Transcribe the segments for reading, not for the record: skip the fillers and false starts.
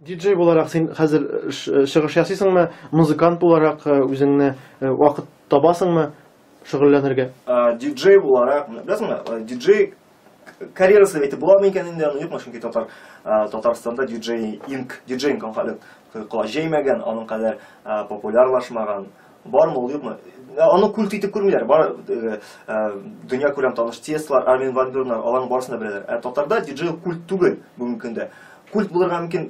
Диджей буларак син хәзер чыгыш ясыйсыңмы? Музыкант буларак үзеңне вакыт табасыңмы шөгыльләнергә? Диджей буларак, беләсеңме, диджей карьерасы дип әйтеп буламы икән инде, аны юкмы, чөнки татар Татарстанда диджейинг, диджейинг әле колач җәймәгән, аның кадәр популярлашмаган. Бармы ул, юкмы? Аны культ итеп күрмиләр. Бар дөнья күләм таныш Теслар, Армин ван Бюрнар, аларның барысын да беләләр. Ә татарда диджей культ түгел бүгенге көндә. Культ булырга мөмкин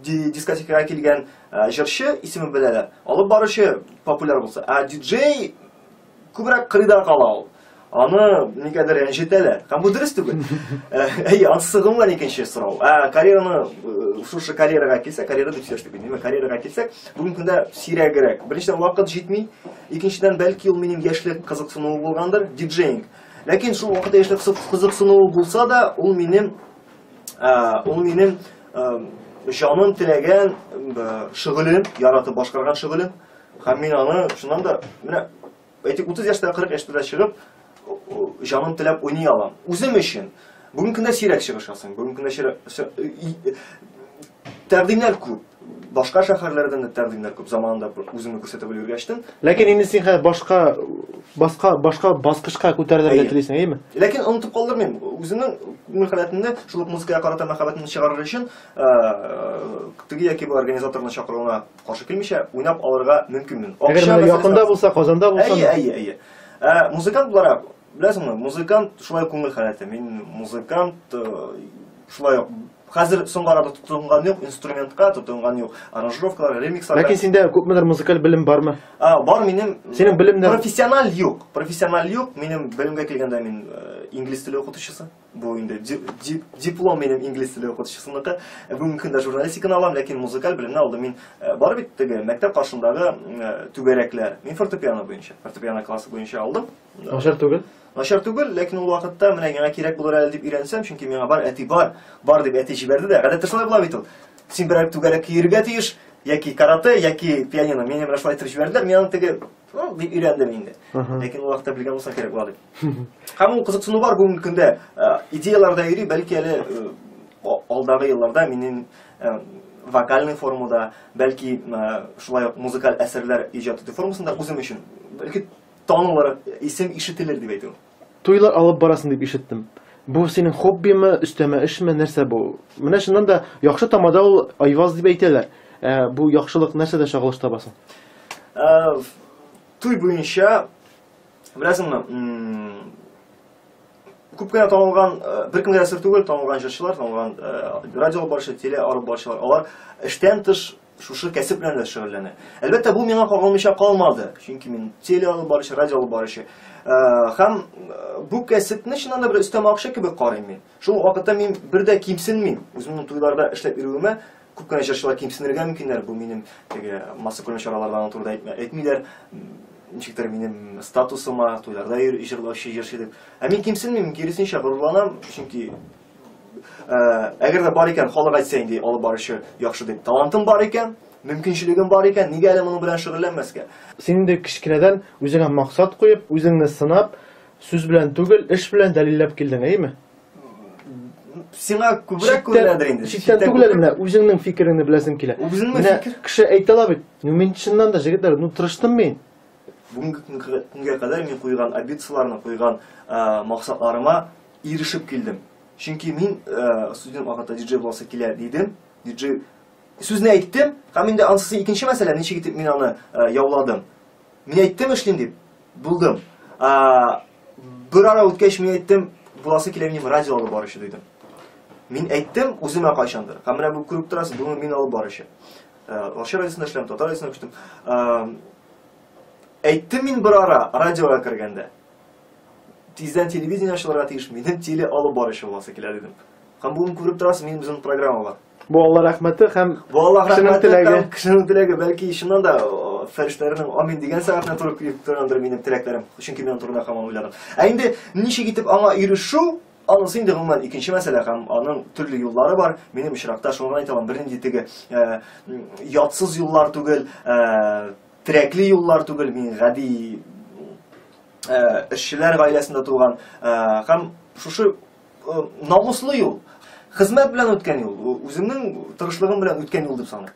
дискотекага килгән җырчы исемен беләләр, алып баручы популяр булса. Ә диджей күбрәк кырыйда кала ул. Аны никадәр рәнҗетәләр. Һәм бу дөрес түгел. Әйе, анысы гомумән икенче сорау. Ә карьераны, шушы карьерага килсәк, карьера дип сөйләштек бит, димәк, карьерага килсәк, бүгенге көндә сирәгрәк. Беренчедән, вакыт җитми. Икенчедән, бәлки ул минем яшьлек кызыксынуы булгандыр, диджеинг. Ләкин шул вакытта яшьлек кызыксынуы булса да, ул минем, ул минем җаным теләгән шөгылем, яратып башкарган шөгылем. Һәм мин аны чыннан да, менә әйтик, 30 яшьтә, 40 яшьтә дә чыгып, җаным теләп уйный алам. Үзем өчен. Бүгенге көндә сирәк чыгыш ясыйм. Бүгенге көндә сирәк тәкъдимнәр күп. Башка шәһәрләрдән дә тәкъдимнәр күп. Заманында үземне күрсәтеп өлгергәчтен. Ләкин инде син хәзер башка, башка, башка баскычка күтәрелергә телисең, әйеме? Ләкин онытып калдырмыйм. Үземнең күңел халәтемне, шул ук музыкага карата мәхәббәтемне чыгарыр өчен, теге яки бу организаторны чакыруына каршы килмичә, уйнап алырга мөмкинмен. Әгәр менә якында булса, Казанда булса. Әйе, әйе, әйе. Музыкант буларак, беләсеңме, музыкант шулай күңел халәте. Мин музыкант, шулай ук хәзер соңгы арада тотынган юк, инструментка тотынган юк, аранжировкалар, ремикслар. Ләкин синдә күпмедер музыкаль белем бармы? Бар минем. Синең белемнәр профессиональ юк. Профессиональ юк. Минем белемгә килгәндә мин инглиз теле укытучысы. Бу инде диплом минем инглиз теле укытучысыныкы. Бүгенге көндә журналистиканы алам, ләкин музыкаль белемне алдым. Мин бар бит теге мәктәп каршындагы түгәрәкләр. Мин фортепиано буенча, фортепиано классы буенча алдым. Начар түгел. Начар түгел, ләкин ул вакытта менә миңа кирәк булыр әле дип өйрәнсәм, чөнки миңа бар әти бар, бар дип әти җибәрде дә. Гадәттә шулай була бит ул. Син берәр түгәрәк йөрергә тиеш, яки карате, яки пианино. Мине менә шулай итеп җибәрделәр. Мин аны теге дип өйрәндем инде. Ләкин ул вакытта белгән булса кирәк була дип. Һәм ул кызыксыну бар бүгенге көндә. Идеялар да йөри, бәлки әле алдагы елларда минем вокальный формада, бәлки шулай ук музыкаль әсәрләр иҗат итү формасында үзем өчен, бәлки танылыр, исем ишетелер дип әйтү. Туйлар алып барасың дип ишеттем. Бу синең хоббимы, өстәмә эшме, нәрсә бу? Менә чыннан да яхшы тамада ул Айваз дип әйтәләр. Бу яхшылык нәрсәдә чагылыш табасың? Туй буенча, беләсеңме, күп кенә танылган, беркемгә дә сер түгел, танылган җырчылар, танылган радио алып баручы, теле алып баручылар, алар эштән тыш шушы кәсеп белән дә шөгыльләнә. Әлбәттә, бу миңа кагылмыйча калмады, чөнки мин теле алып баручы, радио алып баручы. Һәм бу кәсепне чыннан да бер өстәмә акча кебек карыйм мин. Шул вакытта мин бер дә кимсенмим. Үземнең туйларда эшләп йөрүемә күп кенә җырчылар кимсенергә мөмкиннәр. Бу минем теге массакүләм чараларда аның турында әйтмиләр. Ничектер минем статусыма, туйларда җырлаучы җырчы дип. Ә мин кимсенмим, киресенчә горурланам, чөнки әгәр дә бар икән, халык әйтсә инде алып баручы яхшы дип, талантым бар икән, мөмкинчелегем бар икән, нигә әле моның белән шөгыльләнмәскә? Син инде кечкенәдән үзеңә максат куеп, үзеңне сынап, сүз белән түгел, эш белән дәлилләп килдең, әйеме? Сиңа күбрәк күренәдер инде. Читтән түгел әле, менә үзеңнең фикереңне беләсем килә. Үзеңнең Менә фикер? кеше әйтә ала бит, ну мин чыннан да, җегетләр, ну тырыштым мин. Бүгенге көнгә кадәр мин куйган амбицияләрне, куйган максатларыма ирешеп килдем. Чөнки мин студент вакытта диджей буласы килә дидем. Диджей сүзне әйттем, һәм инде анысы икенче мәсьәлә, ничек итеп мин аны яуладым. Мин әйттем эшлим дип, булдым. Бер ара үткәч мин әйттем, буласы килә минем радио алып баручы дидем. Мин әйттем үземә кайчандыр. Һәм менә бу күреп торасыз, бүген мин алып баручы. Арча радиосында эшләдем, татар радиосында күчтем. Әйттем мин бер ара радиога кергәндә. Тиздән телевидение ачылырга тиеш, минем теле алып баручы буласы килә дидем. Һәм бүген күреп торасыз, минем үземнең программа бар. Бу Алла рәхмәте һәм Бу Алла кешенең рәхмәте теләге. һәм кешенең теләге, бәлки чыннан да фәрештәләрнең амин дигән сәгатенә туры килеп торгандыр минем теләкләрем. Чөнки мин турында һаман уйладым. Ә инде ничек итеп аңа ирешү, анысы инде гомумән икенче мәсьәлә һәм аның төрле юллары бар. Минем очракта шуны гына әйтә алам, бернинди теге ятсыз юллар түгел, терәкле юллар түгел, мин гади эшчеләр гаиләсендә туган, һәм шушы намуслы юл. Хезмәт белән үткән юл, үземнең тырышлыгым белән үткән юл дип саныйм.